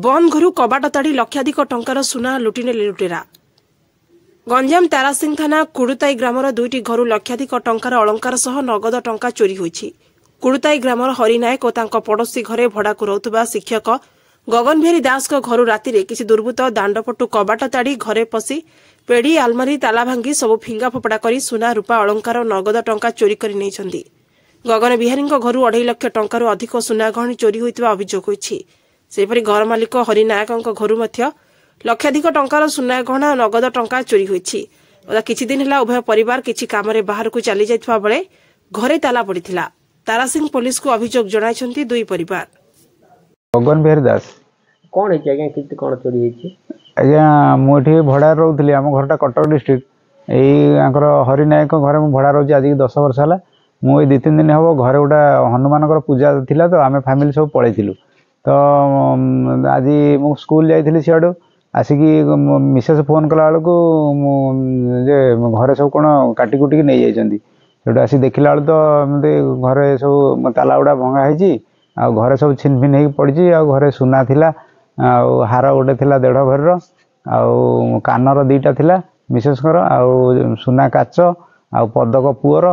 ବନ୍ଦ ଘରୁ କବାଟ ତାଡ଼ି ଲକ୍ଷାଧିକ ଟଙ୍କାର ସୁନା ଲୁଟିନେଲେ ଲୁଟେରା। ଗଞ୍ଜାମ ତାରାସିଂ ଥାନା କୁଡୁତାଇ ଗ୍ରାମର ଦୁଇଟି ଘରୁ ଲକ୍ଷାଧିକ ଟଙ୍କାର ଅଳଙ୍କାର ସହ ନଗଦ ଟଙ୍କା ଚୋରି ହୋଇଛି। କୁଡୁତାଇ ଗ୍ରାମର ହରି ନାୟକ ଓ ତାଙ୍କ ପଡ଼ୋଶୀ ଘରେ ଭଡ଼ାକୁ ରହୁଥିବା ଶିକ୍ଷକ ଗଗନ ବିହାରୀ ଦାସଙ୍କ ଘରୁ ରାତିରେ କିଛି ଦୁର୍ବୃତ୍ତ ଦାଣ୍ଡପଟୁ କବାଟ ତାଡ଼ି ଘରେ ପଶି ପେଡ଼ି, ଆଲମାରୀ ତାଲା ଭାଙ୍ଗି ସବୁ ଫିଙ୍ଗା ଫୋପଡ଼ା କରି ସୁନା, ରୂପା ଅଳଙ୍କାର ଓ ନଗଦ ଟଙ୍କା ଚୋରି କରି ନେଇଛନ୍ତି। ଗଗନ ବିହାରୀଙ୍କ ଘରୁ 2.5 ଲକ୍ଷ ଟଙ୍କାରୁ ଅଧିକ ସୁନା ଗହଣି ଚୋରି ହୋଇଥିବା ଅଭିଯୋଗ ହୋଇଛି। ସେହିପରି ଘର ମାଲିକ ହରି ନାୟକଙ୍କ ଘରୁ ମଧ୍ୟ ଲକ୍ଷାଧିକ ଟଙ୍କାର ସୁନା ଗହଣା ଓ ନଗଦ ଟଙ୍କା ଚୋରି ହୋଇଛି। ଗତ କିଛି ଦିନ ହେଲା ଉଭୟ ପରିବାର କିଛି କାମରେ ବାହାରକୁ ଚାଲିଯାଇଥିବା ବେଳେ ଘରେ ତାଲା ପଡ଼ିଥିଲା। ତାରାସିଂ ପୋଲିସକୁ ଅଭିଯୋଗ ଜଣାଇଛନ୍ତି ଦୁଇ ପରିବାର। ଗଗନ ବିହାରୀ ଦାସ। କ'ଣ ହେଇଛି ଆଜ୍ଞା? କେମିତି କ'ଣ ଚୋରି ହେଇଛି? ଆଜ୍ଞା, ମୁଁ ଏଠି ଭଡ଼ାରେ ରହୁଥିଲି। ଆମ ଘରଟା କଟକ ଡିଷ୍ଟ୍ରିକ୍ଟ। ଏଇ ଆଙ୍କର ହରି ନାୟକଙ୍କ ଘରେ ମୁଁ ଭଡ଼ା ରହୁଛି ଆଜିକି 10 ବର୍ଷ ହେଲା। ମୁଁ ଏଇ 2-3 ଦିନ ହେବ ଘରେ ଗୋଟେ ହନୁମାନଙ୍କର ପୂଜା ଥିଲା ତ ଆମେ ଫ୍ୟାମିଲି ସବୁ ପଳେଇଥିଲୁ। ତ ଆଜି ମୁଁ ସ୍କୁଲ ଯାଇଥିଲି, ସିଆଡ଼ୁ ଆସିକି ମିସେସ୍ ଫୋନ୍ କଲା ବେଳକୁ ମୁଁ ଯେ ଘରେ ସବୁ କ'ଣ କାଟି କୁଟିକି ନେଇଯାଇଛନ୍ତି। ସେଠୁ ଆସି ଦେଖିଲା ବେଳକୁ ତ ଏମିତି ଘରେ ସବୁ ତାଲା ଗୁଡ଼ା ଭଙ୍ଗା ହେଇଛି ଆଉ ଘରେ ସବୁ ଛିନ୍ ଭିନ୍ ହେଇକି ପଡ଼ିଛି। ଆଉ ଘରେ ସୁନା ଥିଲା, ଆଉ ହାର ଗୋଟେ ଥିଲା 1.5 ଭରିର, ଆଉ କାନର 2ଟା ଥିଲା ମିସେସ୍ଙ୍କର, ଆଉ ସୁନା କାଚ ଆଉ ପଦକ ପୁଅର,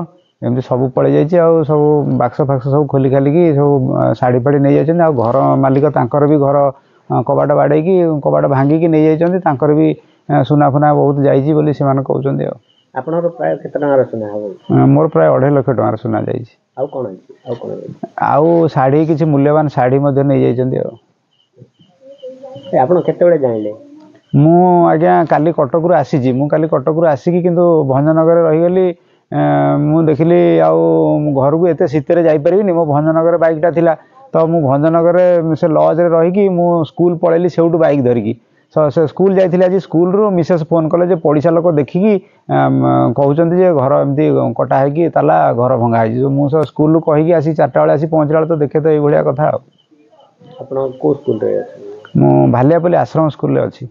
ଏମିତି ସବୁ ପଳେଇ ଯାଇଛି। ଆଉ ସବୁ ବାକ୍ସ ଫାକ୍ସ ସବୁ ଖୋଲି ଖାଲିକି ସବୁ ଶାଢ଼ୀ ଫାଢ଼ୀ ନେଇଯାଇଛନ୍ତି। ଆଉ ଘର ମାଲିକ ତାଙ୍କର ବି ଘର କବାଟ ବାଡ଼େଇକି କବାଟ ଭାଙ୍ଗିକି ନେଇଯାଇଛନ୍ତି। ତାଙ୍କର ବି ସୁନା ଫୁନା ବହୁତ ଯାଇଛି ବୋଲି ସେମାନେ କହୁଛନ୍ତି। ଆଉ ଆପଣଙ୍କର ପ୍ରାୟ କେତେ ଟଙ୍କାର ସୁନା ହବ? ମୋର ପ୍ରାୟ 2.5 ଲକ୍ଷ ଟଙ୍କାର ସୁନା ଯାଇଛି। ଆଉ କ'ଣ ହେଇଛି? ଆଉ କ'ଣ ଯାଇଛି? ଆଉ ଶାଢ଼ୀ, କିଛି ମୂଲ୍ୟବାନ ଶାଢ଼ୀ ମଧ୍ୟ ନେଇଯାଇଛନ୍ତି। ଆଉ ଆପଣ କେତେବେଳେ ଜାଣିଲେ? ମୁଁ ଆଜ୍ଞା କାଲି କଟକରୁ ଆସିଛି। ମୁଁ କାଲି କଟକରୁ ଆସିକି କିନ୍ତୁ ଭଞ୍ଜନଗରରେ ରହିଗଲି। ମୁଁ ଦେଖିଲି ଆଉ ଘରକୁ ଏତେ ଶୀତରେ ଯାଇପାରିବିନି। ମୋ ଭଞ୍ଜନଗରରେ ବାଇକ୍ଟା ଥିଲା, ତ ମୁଁ ଭଞ୍ଜନଗରରେ ସେ ଲଜ୍ରେ ରହିକି ମୁଁ ସ୍କୁଲ ପଳେଇଲି ସେଇଠୁ ବାଇକ୍ ଧରିକି। ସେ ସ୍କୁଲ ଯାଇଥିଲି ଆଜି, ସ୍କୁଲରୁ ମିସେସ୍ ଫୋନ୍ କଲେ ଯେ ପଡ଼ିଶା ଲୋକ ଦେଖିକି କହୁଛନ୍ତି ଯେ ଘର ଏମିତି କଟା ହେଇକି ତାଲା ଘର ଭଙ୍ଗା ହେଇଛି। ମୁଁ ସେ ସ୍କୁଲରୁ କହିକି ଆସି 4ଟା ବେଳେ ଆସି ପହଞ୍ଚିଲା ବେଳେ ତ ଦେଖେ ତ ଏଇଭଳିଆ କଥା। ଆଉ ଆପଣ କେଉଁ ସ୍କୁଲରେ ଅଛନ୍ତି? ମୁଁ ଭାଲିଆପଲ୍ଲୀ ଆଶ୍ରମ ସ୍କୁଲରେ ଅଛି।